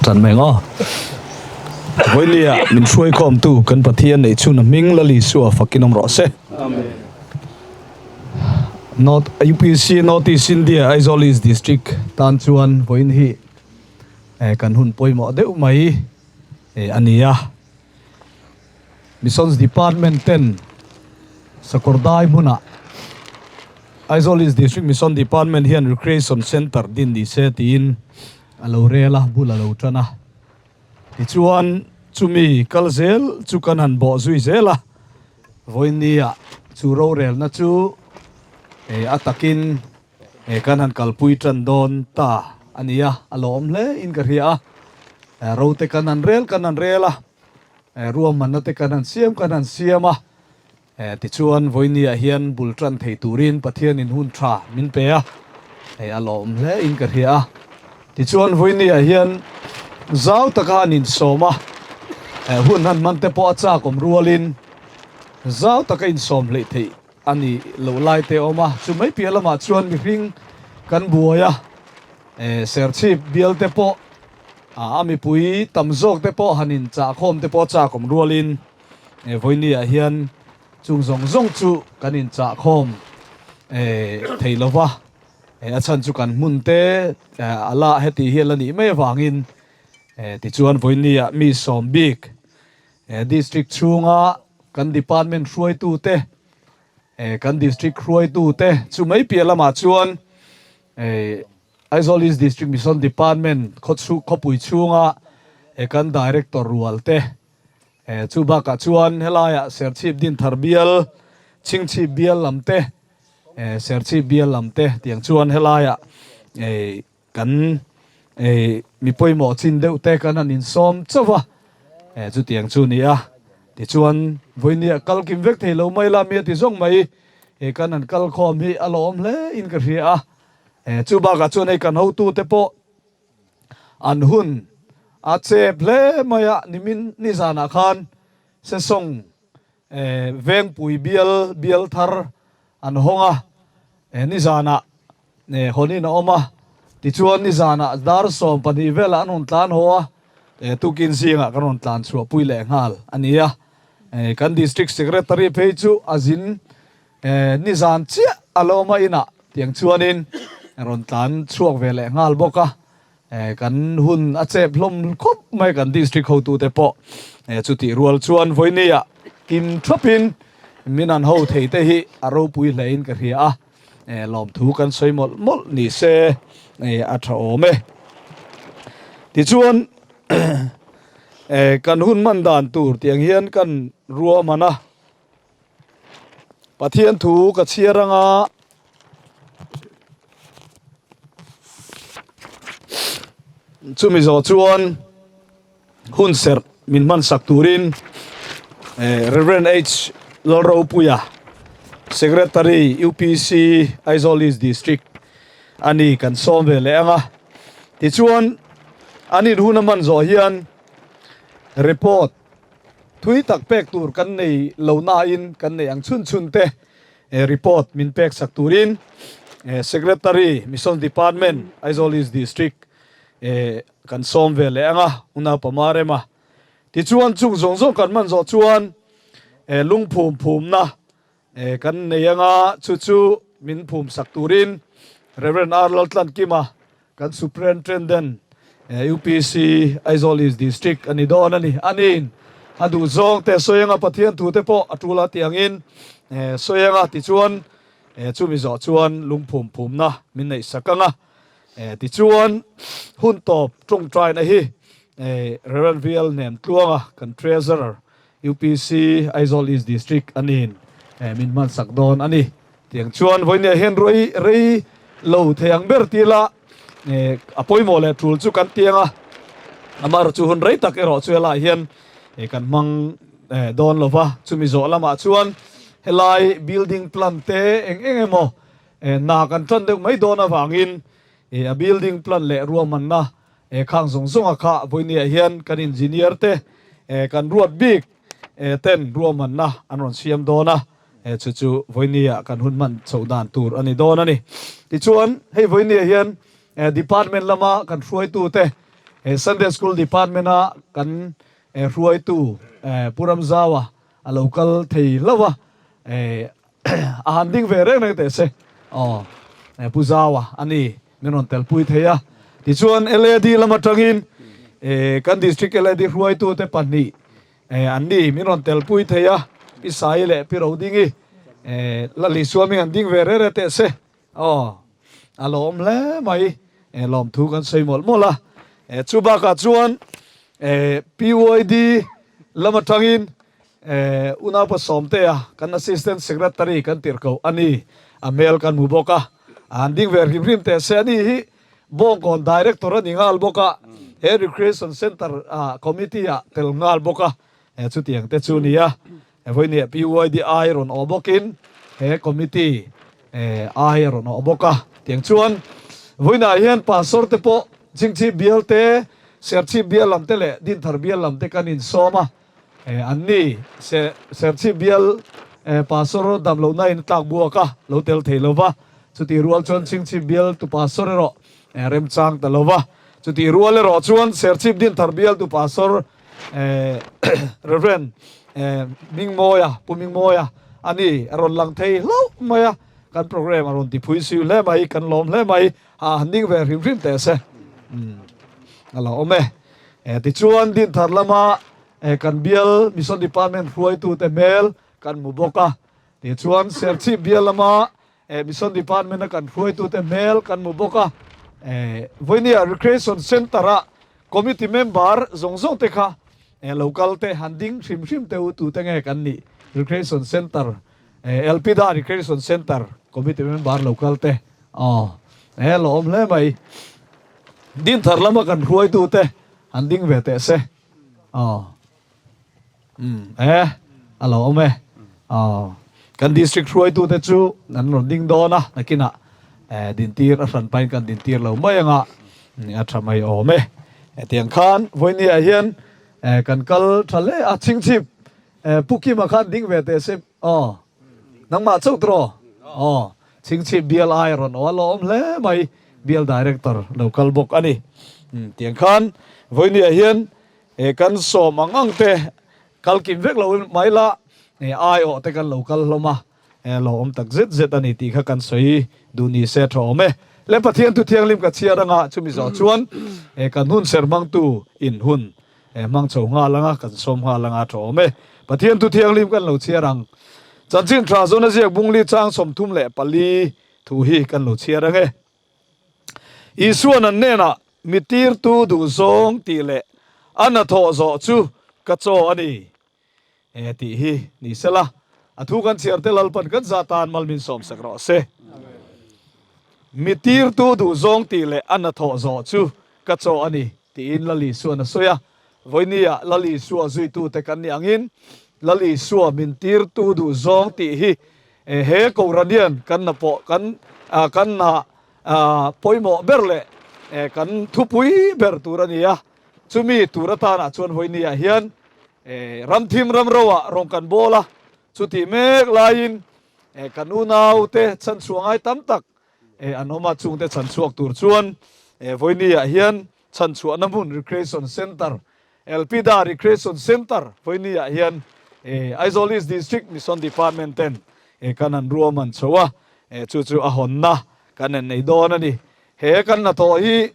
Tan mai ngaw. Vawilia min hruaikhawmtu kan Pathian neih chhun a hming Lal Isua fakin awm rawh se. North UPC North East India Aizawl East District tan chuan vawiin hi kan hun pawimawh deuh mai a ni a. Missions Department ten Sakawrdai hmunah Aizawl East District Mission Department hian Recreation Centre din ni se tiin a lo rel a, bul a lo tan a. Tichuan chumi kal zel chu kan han bawh zui zel a, vawinia chu rorelna chu a takin kan han kalpui tan dawn ta a ni a, a lawm hle in ka hria a. Rote kan han rel kan han rel a, ruahmanna te kan han siam kan han siam a. Tichuan, vawinia hian bul tan thei turin Pathianin hun tha min pe a, hei a lawm hle in ka hria a. Tichuan, vawinia hian zau taka an insawm a, hun han hman te pawh a chak awm rualin zau taka insawm hleih theih a ni loh lai te a awm a. Chu mai piah lamah chuan mihring kan buai a, Serchhip bial te pawh a mipui tam zawk te pawh han inchahkhawm te pawh a chak awm rualin, Vawinia hian chung zawng zawng chu kan inchah khawm thei lo va, a chhan chu kan hmun te a la heti hi a la nih mai avangin tichuan vawinia mi sawm bik district chhunga kan department hruaitute, kan district hruaitute chu mai piah lamah chuan Aizawl East District Mission Department khawpui chhunga kan director rual te Chu bakah chuan helaiah Serchhip Dinthar bial, Chhingchhip bial lam te, Serchhip bial lam te tiang chuan helaiah kan mi pawimawh chin deuh te kan han insawm chauh a, chutiang chu ni a. Tichuan vawinia kal kim vek thei lo mai la mi a ti zawng mai, kan han kal khawm hi a lawm hle in ka hria a. Chu bakah chuan hei kan hotute pawh An hun a chep hle mai a, nimin nizanah khan Sesawng Vengpui bial bial thar an hawng a, nizanah hawnin a awm a, tichuan nizanah dar 12 velah an rawn tlan haw a, tukin zingah kan rawn tlan chhuahpui leh nghal a ni a, kan District Secretary phei chu a zin Nizan chiah a lo awm a inah tiang chuanin rawn tlan chhuak ve leh nghal bawk a, kan hun a chep hlawm khawp mai kan district hotute pawh chutih rual chuan vawinia kim thapin min an ho thei te hi a ropui hlein ka hria a, lawmthu kan sawi mawlh mawlh ni se a tha awm e. Tichuan kan hun hman dan tur tiang hian kan ruahman a. Pathian thu ka chhiar anga chumi zawh chuan hun serh min hman sak turin Reverend H Lalropuia Secretary UPC Aizawl East District a ni kan sawm ve leh anga tichuan an in hun a hman zawh hian report Thui tak pek tur kan nei lo nain kan nei ang chhun chhun te report min pek sak turin Secretary, Mission Department, Aizawl East District kan sawm ve leh ang a, Unau Pama Rema. Tichuan chung zawng zawng kan hman zawh chuan lungphum phumna kan nei ang a, chu chu min phum sak turin Rev. R. Laltlankima Kan Superintendent UPC Aizawl East District a ni dawn a ni. Aniin a duh zawng te sawi anga Pathian thu te pawh a tul a tih angin sawi anga tichuan chumi zawh chuan lungphum phumna min neih sak anga tichuan hun tawp tawngtaina hi Rev. VL Hnemtluanga kan Treasurer UPC Aizawl East District aniin min hman sak dawn a ni. Tiang chuan vawinia hian rei rei lo thei ang ber ti ila a pawimawh leh tul chu kan tiang a, amaherawh chu hun rei tak erawh chu helaiah hian kan hmang dawn lo va, chumi zawh lamah chuan helai building plan te eng eng emaw hna kan tan deuh mai dawn avangin a building plan leh ruahmanna khang zawng zawnga kha vawinia hian kan engineer te kan ruat bik ten ruahmanna an rawn siam dawn a. Chu chu vawinia kan hun hman chhoh dan tur a ni dawn a ni. Tichuan, hei vawinia hian department lama kan hruaitute He Sunday School Department a kan hruaitu Pu Ramzaua a lo kal thei hlauh a, a han ding ve reng reng teh se aw Pu Zaua a ni min rawn telpui thei a. Tichuan LAD lam atangin kan District LAD hruaitute pahnih an ni min rawn telpui thei a, Pi Sai leh Pi Rodingi Lalisua hming an ding ve reng reng teh se. Aw, a lawm hle mai, lawmthu kan sawi mawlh mawlh a. Chu bakah chuan PYD lam atangin Unaupa Sawmtea kan Assistant Secretary kan tirh koh a ni, a hmel kan hmu bawk a, an ding ve hrim hrim teh se. Ani hi Bawngkawn Director a ni nghal bawk a, he Recreation Centre Committee ah tel nghal bawk a, chutiang te chu ni a. Vawinia PYD ai rawn awh bawkin he committee ai a rawn awh bawk a. Tiang chuan vawiinah hian pastor te pawh Chingchhip bial te, Serchhip bial lam te leh Dinthar bial lam te kan insawm a. An ni Serchhip bial pastor damlohna in a tlak buak a, lo tel thei lo va. Chutih rual chuan Chingchhip bial tu pastor erawh remchang ta lo va. Chutih rual erawh chuan Serchhip Dinthar bial tu pastor Rev. Mingmawia, Pu Mingmawia a ni, a rawn lang thei hlauh mai a, kan programme a rawn ti phui siu hle mai, kan lawm hle mai, a han ding ve hrim hrim teh se, a lo awm e. Tichuan Dinthar lama kan bial Mission Department hruaitute hmel kan hmu bawk a, tichuan Serchhip bial lama Mission Department a kan hruaitute hmel kan hmu bawk a, Vawinia Recreation Centre-a Committee member zawng zawng te kha local te han ding hrim hrim teh u tute nge kan nih Recreation Centre Elpida Recreation Centre Committee member local te aw he lo awm hle mai Dinthar lama kan hruaitu te han ding ve teh se aw umm e a lo awm e aw kan district hruaitu te chu an rawn ding dawn a nakinah dintir a hran pahin kan dintir lo mai anga a tha mai awm e hetiang khan vawinia hian kan kal tha hle a chhingchhip Pu Kima khan ding ve teh se aw nangmah chauh tawh aw chhingchhip bial ai rawn aw a lawm hle mai bial director lo kal bawk a ni tiang khan vawinia hian kan sawm ang ang te kal kim vek lo mai la aiawh te kan lo kal hlawm a. He lo awm tak zet zet a ni tih kha kan sawi duh ni se tha awm e. Le Pathian thu thianghlim ka chhiar anga chumi zawh chuan kan hun ser hmangtu in hun hmang chho nghal anga kan sawm nghal anga tha awm e. Pathian thu thianghlim kan lo chhiar ang. Chanchin tha zawn a ziak bungli chang 34 thu hi kan lo chhiar ang e. Isuan an hnenah mi tirtu duh zawng tih leh a hnathawh zawh chu ka chaw a ni. He tih hi ni sela, a thu kan chhiar te Lalpan kan zah tan mal min sawm sak rawh se. Mi tirtu duh zawng tih leh a hnathawh zawh chu ka chaw a ni tiin Lal Isuan a sawi a. Vawinia Lal Isua zuitute kan nih angin Lal Isua min tirtu duh zawng tih hi he Kohhran hian kan hna pawh kan kan hna pawimawh ber leh kan thupui ber tur a ni a. Chumi tur atanah chuan vawinia hian Ramthim ramroah rawn kan bawl a, chutih mek laiin kan unaute chhanchhuah ngai tam tak an awm a, chungte chhanchhuak tur chuan Vawinia hian chhanchhuahna hmun Recreation Centre, Elpida Recreation Centre Vawinia hian Aizawl East District Mission Department ten kan han ruahman chho a, chu chu a hawnna kan en nei dawn a ni. He kan hnathawh hi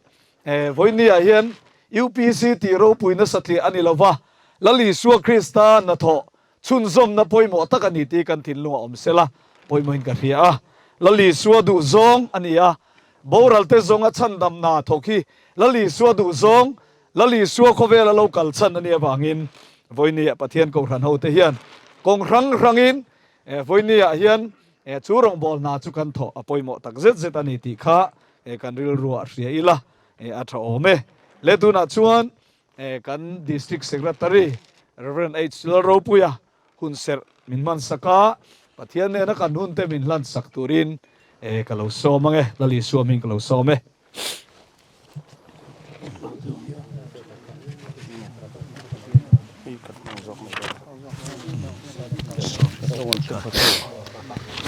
Vawinia hian UPC tih ropui nasa tliah a ni lo va, Lal Isua Krista hnathawh chhunzawmna pawimawh tak a ni tih kan thinlung a awm sela pawimawhin ka hria a. Lal Isua duhzawng a ni a, boralte zawnga chhandamna thawk hi Lal Isua duhzawng, Lal Isua khawvela lo kal chhan a nih avangin Vawinia Pathian Kohhran hote hian kawng hrang hrangin Vawinia hian chu rawngbâwl hna chu kan thawh a pawimawh tak zet zet a ni tih kha kan rilruah hria ila a tha awm e. Le tunah chuan kan District Secretary Rev. H. Lalropuia hun serh min hman sak a, Pathian nena kan hun te min hlan sak turin ka lo sawm ang e, Lal Isua hming ka lo sawm e.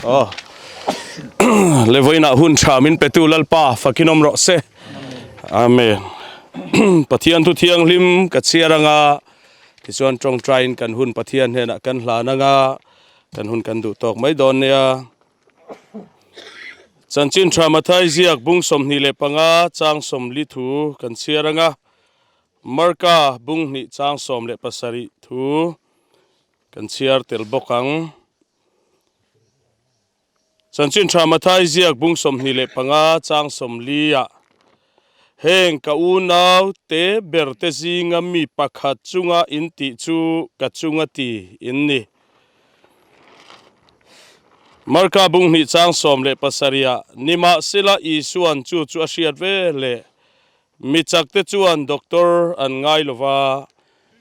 Oh. Levoina hun tha min petu Lalpa fakin awm rawh se. Amen. Pathian thu thianghlim ka chhiar anga tichuan tawngtaiin kan hun Pathian hnenah kan hlan anga kan hun kan duh tawk mai dawn nia. Chanchin tha Mathai ziak bung 25 chang 40 thu kan chhiar anga Marka bung hnih chang 17 thu kan chhiar tel bawk ang. Chanchin tha Mathai ziak bung 25 chang 40 ah heng ka unau te ber te zinga mi pakhat chunga in tih chu ka chunga ti in ni. Marka bung hnih chang 17 ah nimahsela Isuan chu chu a hriat ve leh mi chak te chuan doctor an ngai lova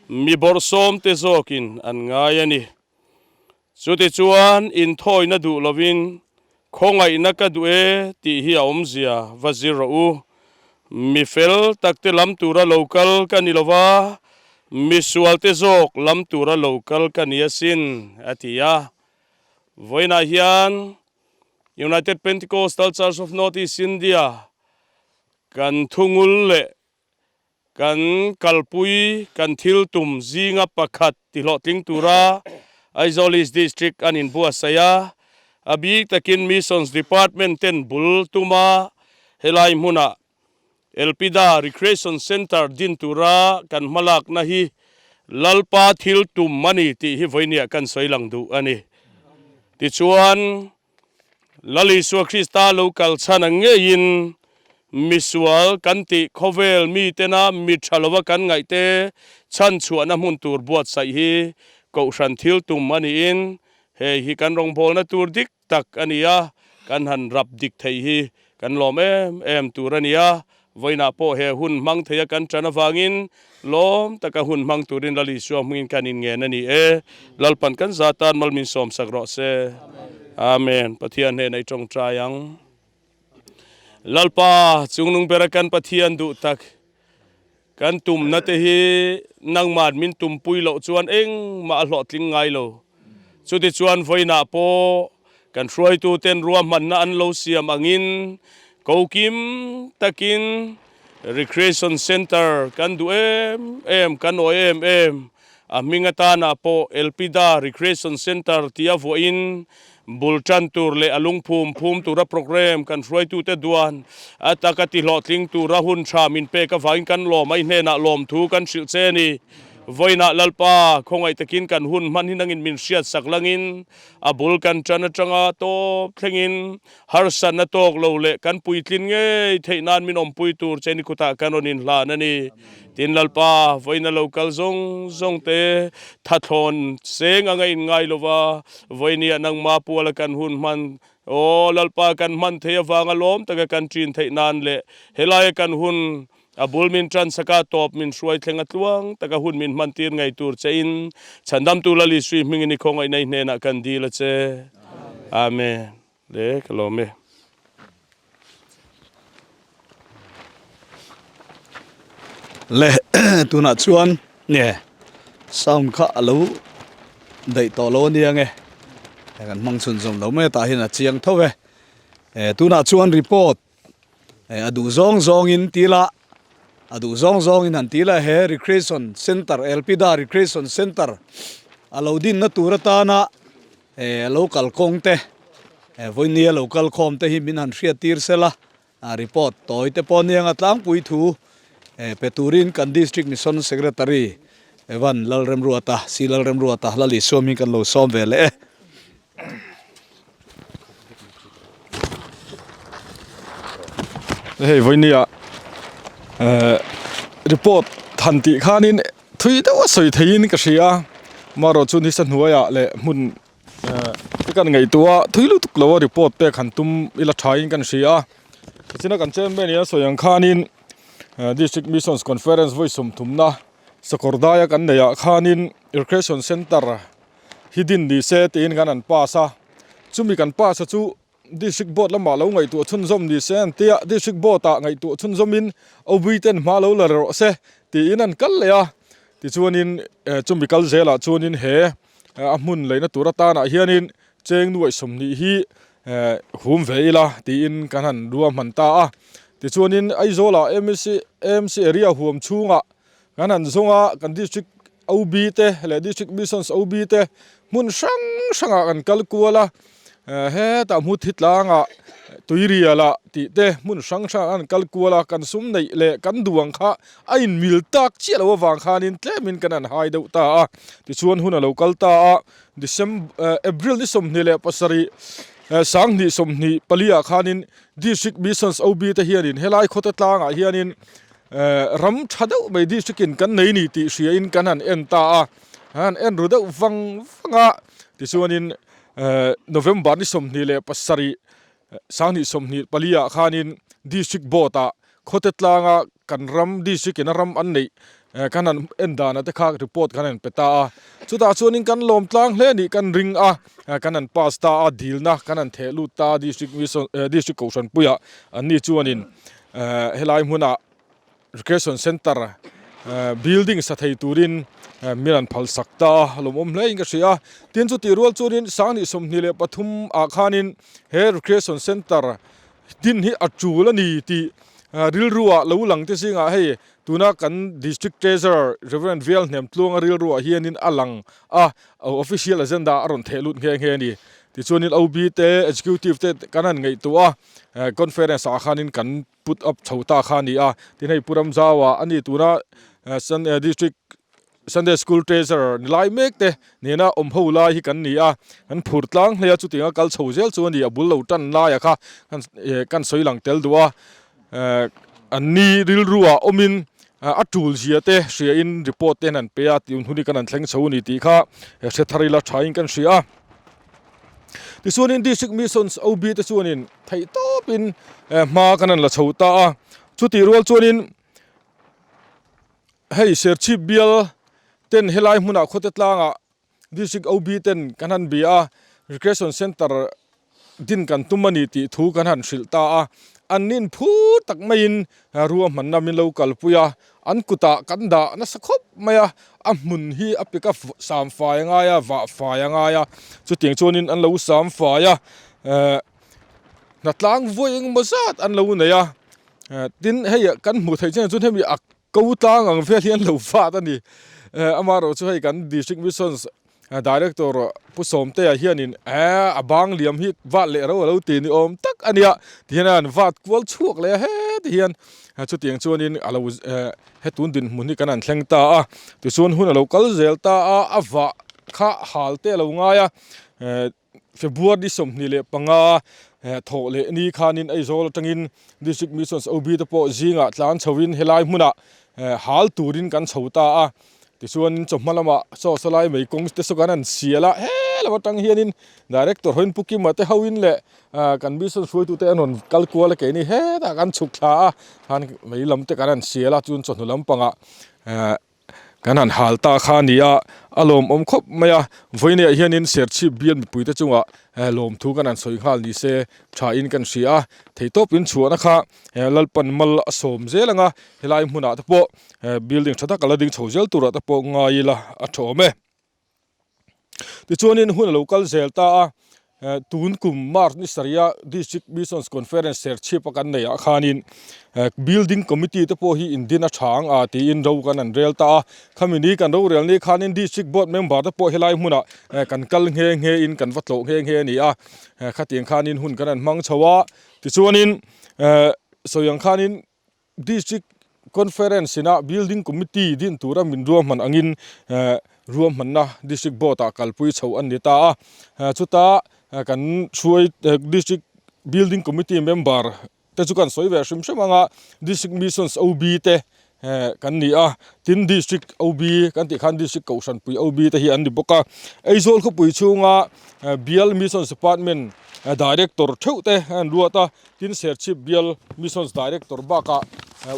mi bawrhsawm te zawkin an ngai a ni. Chutichuan, inthawina duh lovin khawngaihna ka duh e tih hi a awmzia va zir rawh u. Mi fel takte lam tura lo kal ka ni lova, mi sualte zawk lam tura lo kal ka ni asin, a ti a. Vawiinah hian United Pentecostal Church of North East India kan thungul leh Kan kalpui kan thil tum zinga pakhat tihlawhtling tura Aizawl East District an inbuatsaih a, a bik takin Missions Department ten bul tuma helai hmuna Elpida Recreation Centre din tura kan hmalakna hi Lalpa thil tum a ni tih hi vawinia kan sawi lang duh a ni. Tichuan, Lal Isua Krista lo kal chhan ang ngeiin misual kan tih khawvel mitena mi tha lova kan ngaihte chhan chhuahna hmun tur buatsaih hi Kohhran thil tum a niin hei hi kan rawngbawlna tur dik tak a ni a, kan han rap dik thei hi kan lawm em em tur a ni a, vawiinah pawh he hun hmang theia kan tan avangin lawm taka hun hmang turin Lal Isua hmungin kan inngen a ni e. Lalpan kan za tan mal min sawmsak rawh se. Amen. Pathian hnenah i tawngtai ang. Lalpa, chungnung bera kan Pathian duh tak, kan tumna te hi nangman min tumpui loh chuan engmah a hlawhtling ngai lo. Chutichuan vawiinah pawh kan hruaituten ruahmanna an lo siam angin kokim takin Recreation Centre kan duh em em, kan awih em em. A hming atana pawh Elpida Recreation Centre tia vuahin bul tan tur leh a lungphum phum tura programme kan hruaitute duan a taka tihlawhtling tura hun tha min pek avangin kan lawm a, i hnenah lawmthu kan hrilh che a ni. Vawiinah Lalpa, khawngaih takin kan hun hman hi nangin min hriat sak langin a bul kan tan atanga tawp thlengin harsatna tawk lo leh kan puitlin ngei theih nan min awmpui tur che ni khutah kan rawn inhlan a ni. Tin Lalpa, vawiina lo kal zawng zawng te thathlawn seng anga inngai lova vawinia nangma puala kan hun hman aw Lalpa kan hman thei avanga lawm taka kan ṭin theih nan leh helaia kan hun A bul min ṭan sak a, tawp min hruai thleng a tluang taka hun min hman tir ngei tur che in Chhandamtu Lal Isui hmingin i khawngaihna i hnenah kan dil a che. Amen. Le ka lawm e. Le tunah chuan nge sound kha a lo daih tawh lo ania nge kan hmang chhunzawm lo mai a tah hian a chiang tho e. Tunah chuan report A duh zawng zawngin ti la, a duh zawng zawngin han ti la he Recreation Centre, Elpida Recreation Centre a lo dinna tur atana lo kalkawng te, vawinia lo kalkhawm te hi min han hriat tir sela, report tawi te pawh anianga tlangpui thu pe turin kan District Mission Secretary Evan Lalremruata, C Lalremruata, Lalisawm hi kan lo sawm ve leh e. Hei vawinia eh report han tih khanin thui deuh a sawi theiin ka hria amaherawh chu nisa hnuaiah leh hmun eh te kan ngaihtuah a thui lutuk lo a report pek han tum ila thain kan hria a tichuan kan chairman in a sawi ang khanin district missions conference vawi sawmthumna sakawr daia kan neih ah khanin recreation centre hi din ni se tiin kan an pass a, chumi kan pass a chu district board lamah lo ngaihtuah chhunzawm ni se an tia, district board ah ngaihtuah chhunzawmin Obui ten hma lo la rawh se tiin an kal leh a, tichuanin chumi kal zelah chuanin he a hmun leina tur atanah hianin cheng nuaih 20 hi hum ve ila tiin kan han ruahman ta a. Tichuanin Aizawlah AMC AMC area huam chhungah kan han zawng a, kan district OB te leh district missions OB te hmun hrang hrangah kan kal kual a, hetah hmu thi tlangah tuirialah tih te hmun hrang hrangah kan kal kual a, kan sum neih leh kan duh ang kha a inmil tak chiah loh avang khanin tlemin kan han hai deuh ta a, tichuan hun a lo kal ta a, December April ni 27 2024 ah khanin District Missions OB te hianin helai khawte tlangah hianin ram tha deuh mai district in kan nei ni tih hriain kan han en ta a, an han en ru deuh vang vang a, tichuanin November ni 27 2024 ah khanin District Board ah khawte tlanga kan ram district in a ram an neih kan han en dan te kha report kan han pe ta a, chutah chuanin kan lawm tlang hle nih kan ring a, kan han pass ta a, dilna kan han theh lut ta a district mission district kohhran puiah an ni chuanin helai hmunah recreation centre building sa thei turin min han phal sak ta a, lawmawm hle in ka hria a, tin chutih rual chuanin 2023 ah khanin he recreation centre Din hi a tul a ni tih rilruah lo lang te zingah hei tuna kan District Treasurer Rev Vialhnem Tluanga rilruah hianin a lang a, official agenda a rawn theh lut nghe nghe a ni. Tichuanin OB te Executive te kan han ngaihtuah a, conference ah khanin kan put up chho ta kha a ni a, tin hei Pu Ramzauah a ni tuna District Sunday School Treasurer ni lai mek te nena awm ho lai hi kan ni a, kan phur tlang hle a, chutianga kal chho zel chu a ni, a bul lo tan laia kha kan sawi lang tel duh a, an ni rilruah awmin a tul zia te hriain report te an pe a, tih hun hi kan han thleng chho a ni tih kha hre thar ila thain kan hria a. Tichuanin District Missions OB te chuanin theihtawpin hma kan han la chho ta a, chutih rual chuanin Hei Serchhip bial ten helai hmunah khawte tlangah District OB ten kan han bia a, Recreation Centre din kan tum a ni tih thu kan han hrilh ta a, an nin phur tak maiin ruahmanna min lo kalpui a, an kutah kan dah nasa khawp mai a, a hmun hi a pik a sam fai a ngai a, vah fai a ngai a, chutiang chuanin an lo sam fai a, hnatlang vawi engemaw zat an lo nei a, tin hei kan hmuh theih chian chuan hemi a ko tlang ang vel hi an lo vat a ni amaherawh chu hei kan district missions director pu sawmtea hianin eh a bang liam hi vat leh ro alo ti ni awm tak a nia tihian a han vat kual chhuak leh a heti hian chutiang chuanin alo hetun dinhmun hi kan han thleng ta a tichuan hun alo kal zel ta a a vah kha hal te alo ngai a. February 25 thawh leh ni khanin Aizawl atangin District Missions OB te pawh zingah tlan chhoin helai hmunah hal turin kan chho ta a, tichuan chawhma lamah chaw sawlai mai kawng te saw kan han sial a, he lam atang hianin Director hoin Pu Kima te hoin leh kan Mission hruaitute an rawn kal kual a keini hetah kan chhuk thla a, khan mei lam te kan han sial a, chuan chawhnu lampangah Kan han hal ta kha a ni a, a lawmawm khawp mai a, vawineah hianin Serchhip bial mipuite chungah lawmthu kan han sawi nghal ni se thain kan hria a, theitawpin chhuahna kha Lalpan mal a sawm zel ang a, helai hmunah te pawh building tha tak a la ding chho zel turah te pawh ngai ila a tha awm e. Tichuanin hun a lo kal zel ta a, tun kum March ni sarih District Missions Conference Serchhip a kan neih ah khanin Building Committee te pawh hi indin a tha ang a tiin ro kan an rel ta a, khami ni kan rorel ni khanin District Board member te pawh helai hmunah kan kal nghe nghe in kan va tlawh nghe nghe a ni a, khatiang khanin hun kan han hmang chho a, tichuanin sawi ang khanin District Conference ina Building Committee din tura min ruahman angin ruahmanna District Board ah kalpui chho an ni ta a, chuta kan hruai District Building Committee member te chu kan sawi ve hrim hrim anga District Missions OB te kan ni a, tin District OB kan tih khan District Kohhranpui OB te hi an ni bawk a, Aizawl khawpui chhunga Bial Missions Department Director theuh te an ruat a. Tin Serchhip bial Missions Director bakah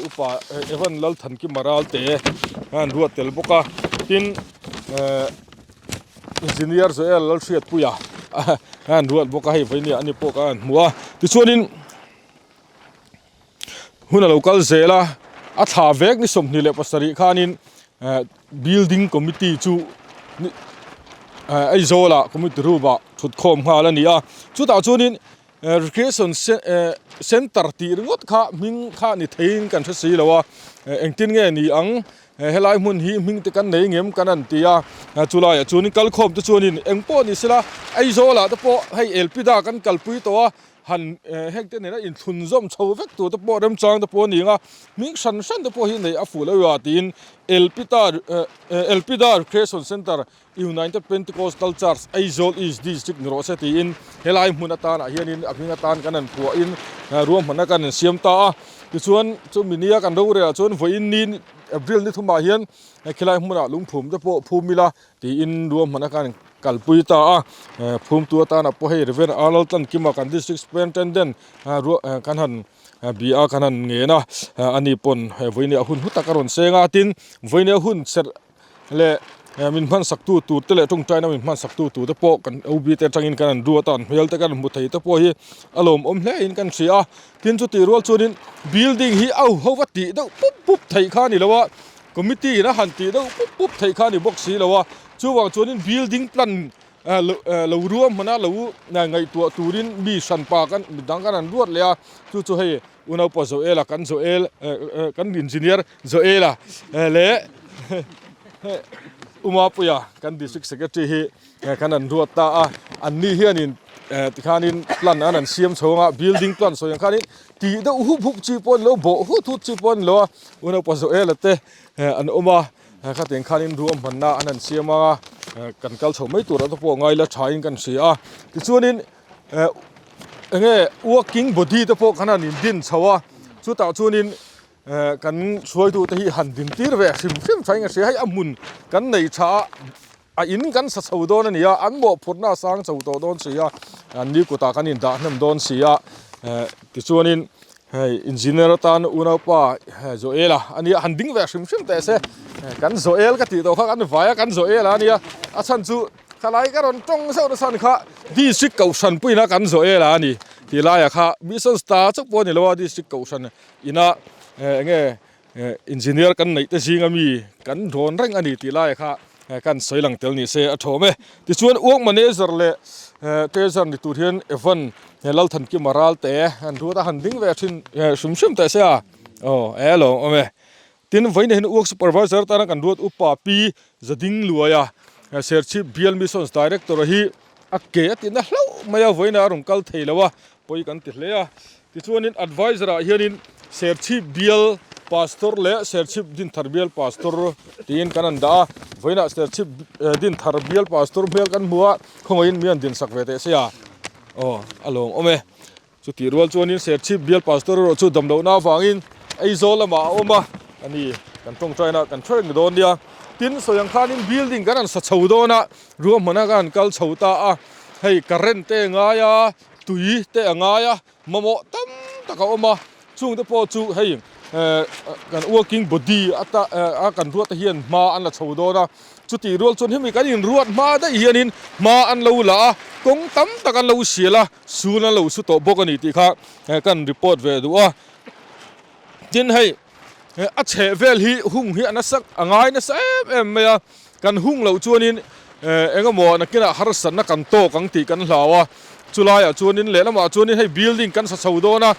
Upa Evan Lalthankima Ralte a an ruat tel bawk a, tin Engineer Joel Lalhriatpuia a an ruat bawk a, hei vawinia ani pawh ka han hmu a, tichuanin hun a lo kal zel a, a thla vek ni 27 khanin Building Committee chu Aizawlah Committee room ah thutkhawm nghal a ni a, chutah chuanin. Recreation Centre tih ringawt kha hming kha ni theiin kan hre si lo a, engtin nge ni ang helai hmun hi hming te kan nei ngem kan an ti a, chulaiah chuanin kalkhawm te chuanin eng pawh ni sela Aizawlah te pawh hei Elpida kan kalpui tawh a, han heng te nena inthlunzawm chho vek tur te pawh remchang te pawh a ni ang a, hming hran hran te pawh hi neih a fuh lo a tiin Elpita Elpida Recreation Centre United Pentecostal Church Aizawl East District ni rawh se tiin helai hmun atanah hianin a hming atan kan han phuahin ruahmanna kan han siam ta a, tichuan chumi nia kan rorel ah chuan vawiin ni April ni thumah hian khilai hmunah lungphum te pawh phum ila tiin ruahmanna kan kalpui ta a, phumtu atana pawh hei Rev Arnold Tlankima kan District Superintendent kan han bia kan han ngen a, ani pawn vawiin a hun hlu tak a rawn seng a, tin vawiin a hun serh leh min hman sak tu tur te leh tawngtaina min hman sak tu tur te pawh kan OB te atangin kan han ruat a an hmel te kan hmu thei te pawh hi a lawmawm hle in kan hria a tin chutih rual chuanin building hi a ho va tih deuh pup pup theih kha a ni lo a committee in a han tih deuh pup pup theih kha a ni bawk si lo a chuvang chuanin building plan lo ruam hmana lo ngaihtuah turin mi hranpa kan midang kan han ruat leh a chu chu hei Unaupa Joel-a kan Joel kan engineer Joel-a leh Umapuia kan district secretary hi kan an ruat ta a, an ni hianin tikhanin plan an an siam chho anga building plan sawi ang khanin tih deuh hup hup chi pawh a ni lo bawh hut hut chi pawh a ni lo a, Unaupa Joel-a te an awm a, khatiang khanin ruahmanna an an siam anga kan kal chho mai tur te pawh ngaila thain kan hria a, tichuanin. Enge walking body te pawh khan an in din chho a chutah chuanin kan hruaitu te hi han din tir ve hrim hrim thain a hria hei a hmun kan nei tha a a in kan sa chho dawn a ni a an mawhphurhna a sang chho tawh dawn si a an ni kutah kan in dah hnem dawn si a tichuanin hei engineer atan unaupa Joel-a a nia han ding ve hrim hrim teh se kan Joel ka tih tawh kha kan vai a kan Joel-a a nia a chhan chu. Thalai ka rawn tawng zauh nasa ni kha district kohhran puiin a kan zawh el a ni tih laiah kha mission star chauh pawh a ni lo a district kohhran ina eng nge engineer kan neih te zinga mi kan rawn reng a ni tih laiah kha kan sawi lang tel ni se a thawm e. Tichuan work manager leh treasurer ni tur hian Evan Lalthankima Ralte an ruat a han ding ve thin hrim hrim teh se a aw e lo awm e. Tin, vawiin hian Work Supervisor atana kan ruat upa Pi Zading Luaia, Serchhip Bial Missions Director hi a ke a tihna hlauh mai a, vawiin a rawn kal thei lo a, pawi kan ti hle a. Tichuanin Advisor ah hianin Serchhip Bial Pastor leh Serchhip Dinthar Bial Pastor tiin kan han dah a, vawiinah Serchhip Dinthar Bial Pastor hmel kan hmu a, khawngaihin mi han dinsak ve teh se a, aw a lawmawm e. Chutih rual chuanin Serchhip bial pastor erawh chu damlohna avangin Aizawl lamah a awm a, a ni, kan tawngtaina kan hre reng dawn nia. Tin, sawi ang khanin building kan han sa chho dawn a, ruahmana kan han kal chho ta a, hei current te a ngai a, tui te a ngai a, mamawh tam tak a awm a, chungte pawh chu hei kan working body ata a kan ruat te hian hma an la chho dawn a. Chutih rual chuan hemi kan inruat hma daih hianin hma an lo la a, kawng tam tak an lo sial a, sun an lo su tawh bawk a ni tih kha kan report ve duh a. Tin hei a chheh vel hi hung hi a nasa a ngai nasa em em mai a, kan hung loh chuanin engemaw nakinah harsatna kan tawk ang tih kan hlau a, chulaiah chuanin lehlamah chuanin hei building kan sa chho dawn a,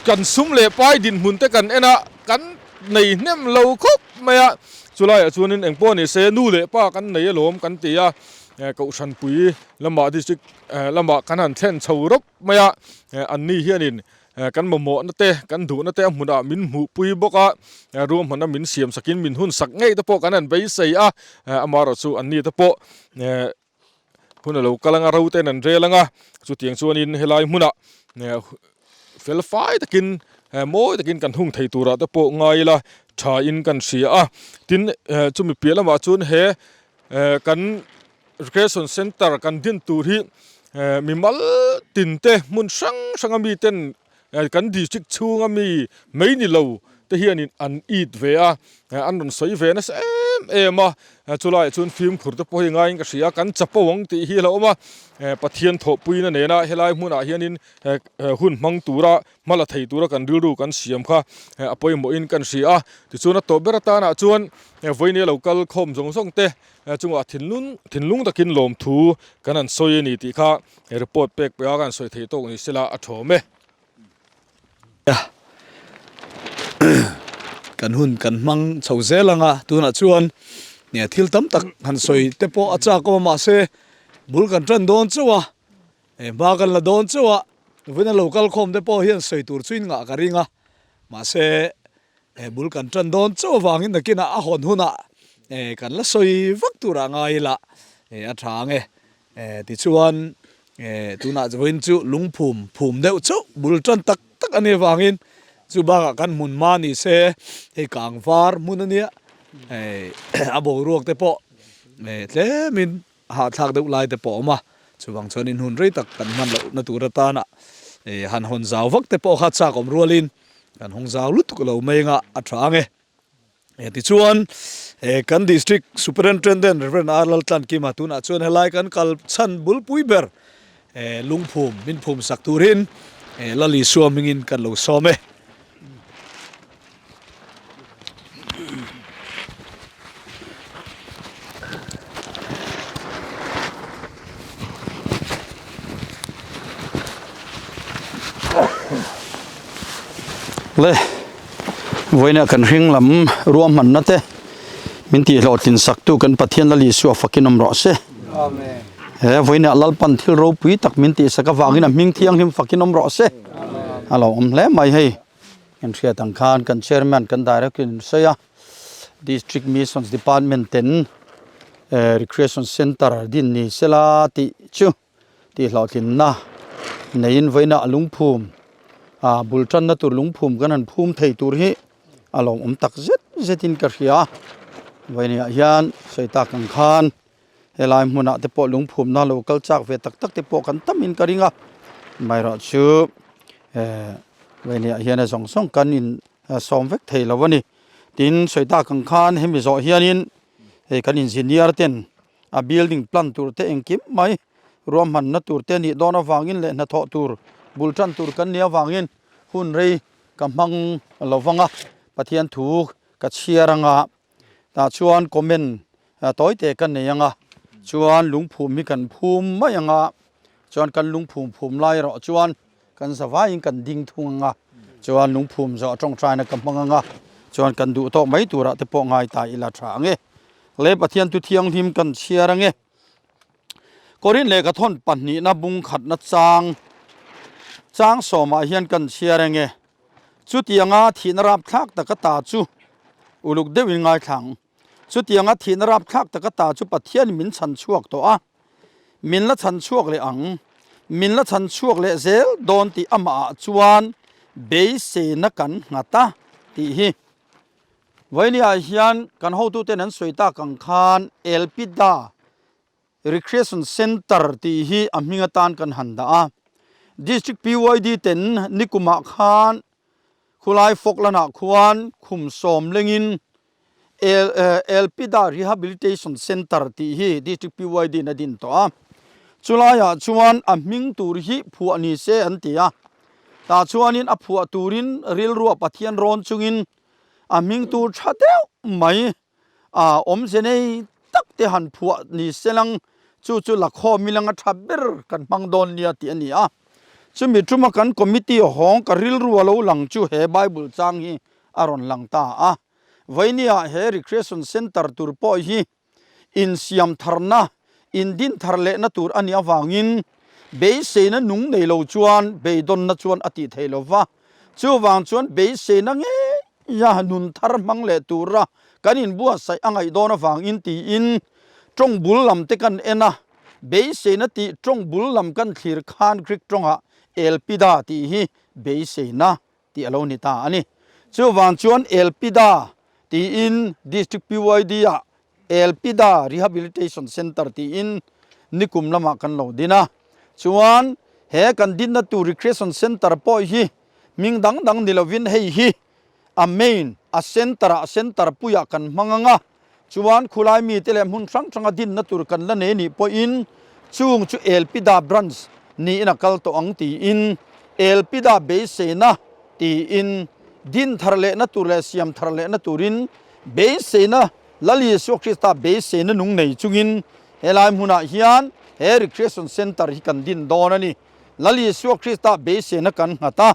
kan sum leh pai dinhmun te kan en a, kan nei hnem lo khawp mai a, chulaiah chuanin engpawh ni se nu leh pa kan nei alawm kan ti a, Kohhranpui lamah district lamah kan han thlen chho rawp mai a, an ni hianin kan mamawhna te kan duhna te a hmunah min hmuhpui bawk a, ruahmanna min siam sakin min hun sak ngei te pawh kan han beisei a, amaherawhchu an ni te pawh hun a lo kal anga ro ten an rel anga chutiang chuanin helai hmunah fel fai takin mawi takin kan hung thei turah te pawh ngai ila tha in kan hria a tin chumi piah lamah chuan he kan recreation center kan din tur hi mimal tin te hmun hrang hrang a mi ten kan district chhunga mi mai ni lo. te hianin an it ve a, an rawn sawi ve nasa em em a, chulaiah chuan fimkhur te pawh hi ngaiin ka hria a, kan chapo ang tih hi a lo awm a, Pathian thawhpuina nena helai hmunah hianin hun hmang tura hma la thei tura kan rilru kan siam kha a pawimawhin kan hria a, tichuan a tawp ber atanah chuan vawinia lo kal khawm zawng zawng te chungah thinlung thinlung takin lawmthu kan han sawi a ni tih kha report pek pawh a kan sawi thei tawk ni sela a thawm e. Kan hun kan hmang chho zel ang a, tunah chuan thil tam tak han sawi te pawh a chak awm a mahse bul kan tan dawn chauh a, hma kan la dawn chauh a, vawiin a lo kal khawm te pawh hian sawi tur chu in ngah ka ring a, mahse bul kan tan dawn chauh avangin nakinah a hawn hunah kan la sawi vak turah ngai ila a tha ang e. Tichuan, tunah vawiin chu lungphum phum deuh chauh bul tan tak tak a nih avangin chu bakah kan hmun hma ni se hei kang var hmun a nia, a boruak te pawh tlemin hahthlak deuh lai te pawh a awm a, chuvang chuan in hun rei tak kan hman lohna tur atana han hawn zau vak te pawh kha chak awm rualin kan hawng zau lutuk lo mai anga a tha ang e. Tichuan, kan District Superintendent Rev. R. Laltlankima tunah chuan helai kan kal chhan bulpui ber lungphum min phum sak turin Lal Isua hmingin kan lo sawm e. Le vawiina kan hring lam ruahmanna te min tih hlawhtlin sak tu kan Pathian Lal Isua fakin awm rawh se. He vawiina Lalpan thil ropui tak min tih sak avangin a hming thianghlim fakin awm rawh se. A lo awm hle mai hei. Kan hriat ang khan kan chairman kan director in sawi a district missions department ten recreation center din ni sela tih chu tih hlawhtlinna neiin vawiina a lungphum ah bul tanna tur lungphum kan han phum thei tur hi a lawmawm tak zet zet in ka hria vawiin ah hian sawi tak ang khan helai hmunah te pawh lungphumna lo kal chak ve tak tak te pawh kan tam in ka ring a amaherawhchu eh vawiin ah hian a zawng zawng kan in sawm vek thei lo a ni tin sawi tak ang khan hemi zawh hianin hei kan engineer ten a building plan tur te engkim mai ruahmanna tur te nih dawn avangin leh hnathawh tur bul tan tur kan nih avangin hun rei ka hmang lo vang a Pathian thu ka chhiar anga. Tah chuan comment tawi te ka nei ang a, chuan lungphum hi kan phum mai ang a, chuan kan lungphum phum lai erawh chuan kan zavaiin kan ding thung ang a, chuan lungphum zawh tawngtaina ka hmang ang a, chuan kan duh tawk mai turah te pawh ngai ta ila tha ang e. Le Pathian tu thianghlim kan chhiar ang e. Korin lehkha thawn pahnihna bung khatna chang chang sawmah hian kan chhiar ang e. Chutianga thihna rapthlak taka ta chu uluk deuhin ngaithla ang. Chutianga thihna rapthlak taka ta chu Pathianin min chhan chhuak tawh a, min la chhan chhuak leh ang, min la chhan chhuak leh zel dawn tih amahah chuan beiseina kan nghat a tih hi. Vawinia hian kan hotuten an sawi tak ang khan Elpida Recreation Centre tih hi a hming atan kan han dah a. District PYD ten nikumah khan khulai Falkland-ah khuan khum sawm lengin Elpida Rehabilitation Centre tih hi District PYD in a din tawh a. Chulaiah chuan a hming tur hi phuah ni se an ti a. Tah chuanin a phuah turin rilruah Pathian rawn chungin a hming tur tha deuh mai A awmze nei tak te han phuah ni se lang, chu chu lakhawm i langa tha ber kan hmang dawn nia tih a ni a. Chumi tuma kan committee hawng ka rilru a lo lang chu he Bible chang hi a rawn lang ta a. Vawinia he recreation centre tur pawh hi insiam tharna, indin thar lehna tur a nih avangin beiseina nung nei lo chuan beidawnna chuan a tih theih lo va. Chuvang chuan beiseina ngeia nun thar hmang leh tura kan inbuatsaih a ngaih dawn avangin tiin tawng bul lam te kan en a, beiseina tih tawng bul lam kan thlir khan Greek tawngah elpida tih hi beiseina tih a lo ni ta a ni. Chuvang chuan elpida tiin District PYD-ah Elpida Rehabilitation Centre tiin nikum lamah kan lo din a, chuan he kan dinna tur Recreation Centre pawh hi hming dang dang ni lovin hei hi a main, a center ah, center puiah kan hmang ang a, chuan khulai mite leh hmun hrang hranga dinna tur kan la nei nih pawhin chung chu Elpida branch niin a kal tawh ang tiin Elpida beiseina tiin din thar lehna tur leh siam thar lehna turin beiseina Lal Isua Krista beiseina nung nei chungin helai hmunah hian he Recreation Centre hi kan din dawn a ni. Lal Isua Krista beiseina kan nghat a.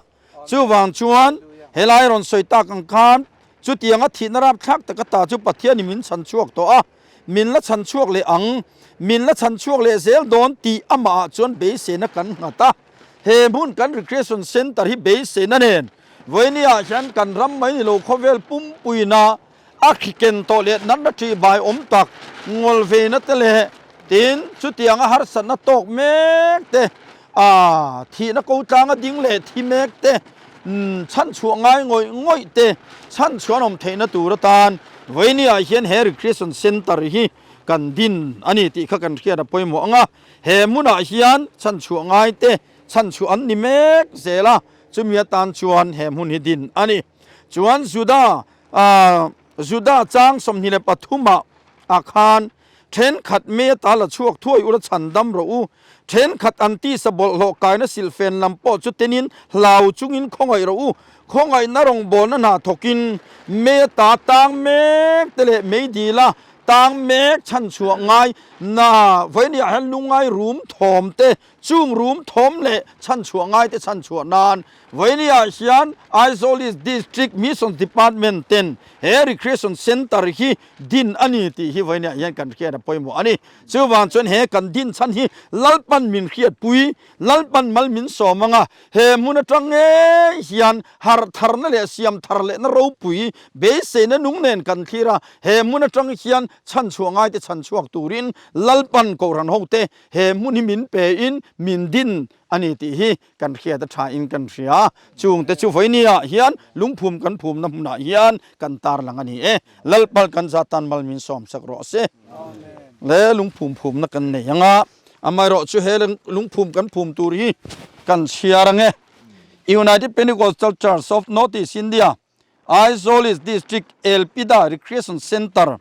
Chuvang chuan helai rawn sawi tak ang khan chutianga thihna rapthlak taka ta chu Pathianin min chhan chhuak tawh a, min la chhan chhuak leh ang, min la chhan chhuak leh zel dawn tih amahah chuan beiseina kan nghat a. He hmun kan Recreation Centre hi beiseina nen vawinia hian kan ram mai ni lo khawvel pumpuina a khi ken tawh leh natna ṭih bai awm tak ngawl veina te leh tin chutianga harsatna tawk mek te, a thihna ko tlanga ding leh thi mek te, chhanchhuah ngai ngawih ngawih te chhanchhuah an awm theihna tur atan vawinia hian he Recreation Centre hi kan din a ni tih kha kan hriat a pawimawh ang a, he hmunah hian chhanchhuah ngai te chhanchhuah an ni mek zel a, chumi atan chuan he hmun hi din a ni. Chuan Juda Juda chang 23 ah ah khan thenkhat me ata la chhuak thuai ula chhan dam rawh u. Thenkhat an tisa bawlhhlawh kaina silhfen lam pawh chu tenin hlau chungin khawngaih rawh u. Khawngaihna rawngbawlna hna thawkin me ata tang mek te leh meidila tang mek chhan chhuah ngai na vawinia hian lungngai rum thawm te Chung rum thawm leh chhanchhuah ngaite chhanchhuah nan Vawinia hian Aizawl East District Missions Department ten he Recreation Centre hi din a ni tih hi Vawinia hian kan hriat a pawimawh a ni. Chuvang chuan he kan din chhan hi Lalpan min hriatpui, Lalpan mal min sawm anga he hmun atang ngei hian harh tharna leh siam thar lehna ropui beiseina nung nen kan thlir a, he hmun atang hian chhanchhuah ngaite chhanchhuak turin Lalpan Kohhran hote He hmun hi min pe in min din a ni tih hi kan hriat a tha in kan hria. Chungte chu vawinia hian lungphum kan phumna hmunah hian kan tarlang a ni e. Lalpal kan za tan mal min sawm sak rawh se. Le lungphum phumna kan nei ang a, amaherawh chu he lungphum kan phum tur hi kan chhiar ang e. United Pentecostal Church of North East India Aizawl East District Elpida Recreation Centre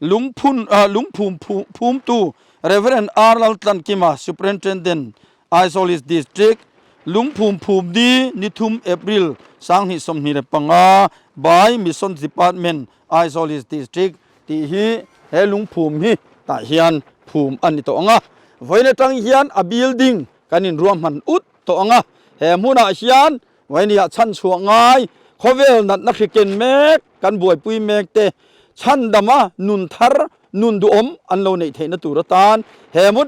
lungphun lungphum phumtu Rev. R Laltlankima Superintendent Aizawl East District lungphum phum ni nithum April 2025 by Missions Department Aizawl East District tih hi he lungphum hi tah hian phum a ni tawh ang a. Vawiin atang hian a building kan inruahman ut tawh ang a. He hmunah hian Vawinia chhanchhuah ngai khawvel natna hri ken mek kan buaipui mek te chhandama nun thar nun duhawm an lo neih theihna tur atan he hmun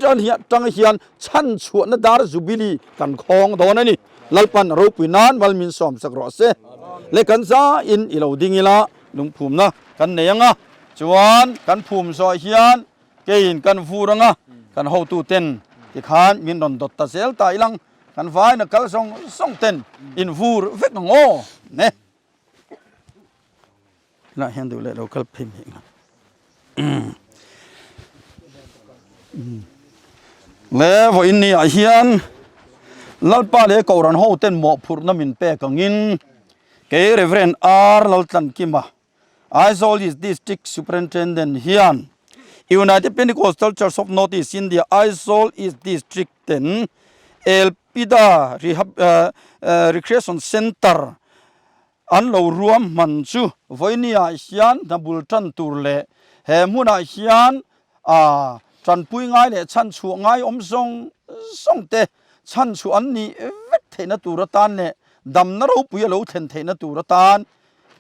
tang hian chhanchhuahna dar Jubilee kan khawng dawn a ni. Lalpan ropui nan mal min sawm sak rawh se. Le kan zain i lo ding ila lungphumna kan nei ang a, chuan kan phum zawh hian keiin kan vur ang a, kan hotuten tikhan min rawn dawt ta zel ta ilang. Kan vaina kal zawng zawng ten in vur vek ang aw ne. Lah hian duh leh lo kal phei mai ang. Le vawiin ni ah hian Lalpa leh Kohhran ho ten mawhphurhna min pek angin kei Reverend R Laltlankima Aizawl East District Superintendent hian United Pentecostal Church of North East India Aizawl East District ten Elpida Rehab Recreation Centre an lo ruam hman chu vawinia hian hna bul tan tur leh he hmunah hian tanpui ngai leh chhanchhuah ngai awm zawng zawng te chhanchhuah an nih vek theihna tur atan leh damna ropui a lo thlen theihna tur atan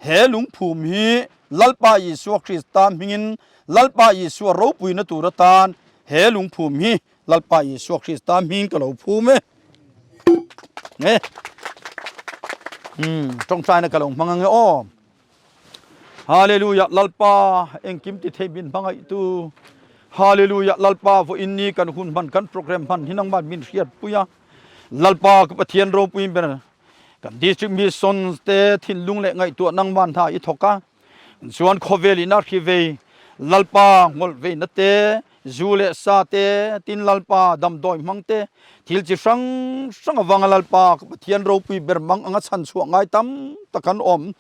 He lungphum hi Lalpa Isua Krista hmingin Lalpa Isua ropuina tur atan he lungphum hi Lalpa Isua Krista hming ka lo phum e. Nge. Hmm, tawngtaina ka lo hmang ange aw. Hallelujah Lalpa engkim ti thei min hmangaih tu. Hallelujah Lalpa vo in ni kan hun hman kan program hman hi nangman min hriat puia. Lalpa ka Pathian ropui ber Kan District Missions te thinlung leh ngaihtuah nangman hna i thawk a, chuan khawvel in a hri vei Lalpa ngawlh veina te, zu leh sa te, tin Lalpa damdawi hmang te, thil chi hrang hrang avanga Lalpa ka Pathian ropui ber mang anga chhanchhuah ngai tam tak an awm.